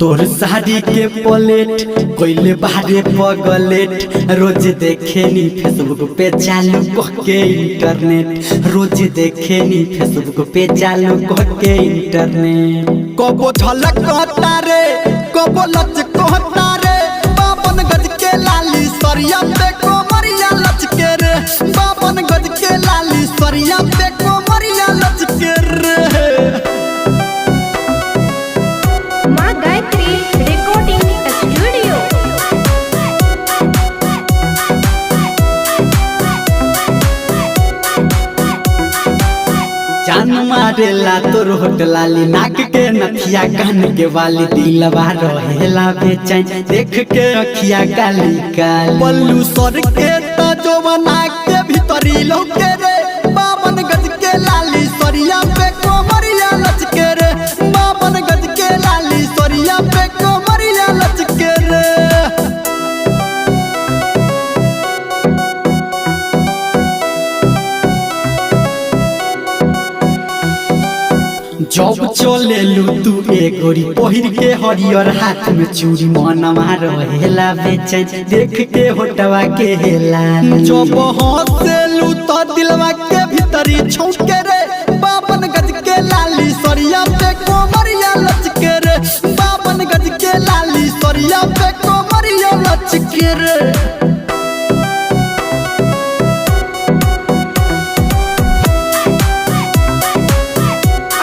तोर साड़ी के पलेट कोइले बाहरे पगलेट, रोज देखे नी फेसबुक पे चालू कह के इंटरनेट, रोज देखे नी फेसबुक पे चालू कह के इंटरनेट। कबो झलक रे, कबो लचकता रे, बावन गज के लाली सरिया पे कोमरिया लचके रे, बावन गज के लाली सरिया पे कोमरिया लचके रे। माँ गायत्री रिकॉर्डिंग स्टूडियो। जान मारेला तोर होट लाली, नाक के नथिया कान के वाली, दिलवा रहेला बेचैन देख के अखिया काली काली। पल्लू सर के तजोवना के भीतरी लौके रे, बावन गज के लाली सरिया पे कोमरिया लचके रे, बावन गज के लाली सरिया पे कोमरिया लचके रे। जब चले लू तू ए गोरी पहिर के हरियर हाथ में चूड़ी, मनवा रहेला बेचैन देख के होटवा के हेला। जब हंसेलू तो दिलवा के भीतरी छौके रे, बावन गज के लाली सरिया पे कोमरिया लचके रे, बावन गज के लाली सरिया पे कोमरिया लचके रे।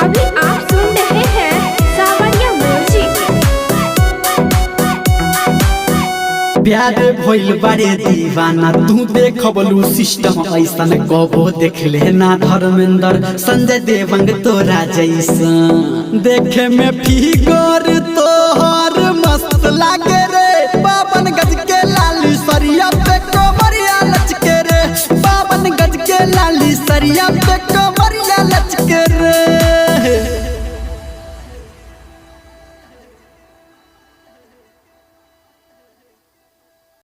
अभी आप सुन रहे हैं सावरिया म्यूजिक। प्यार भइल बारे दीवाना तू देखबलू सिस्टम ऐसन कबो देखले ना धर्मेंद्र संजय देवंग तोरा जैसन। देखे में फिगर तोहर मस्त लागे रे, बावन गज के लाली सरिया पे कोमरिया लचके रे, बावन गज के लाली सरिया पे कोमरिया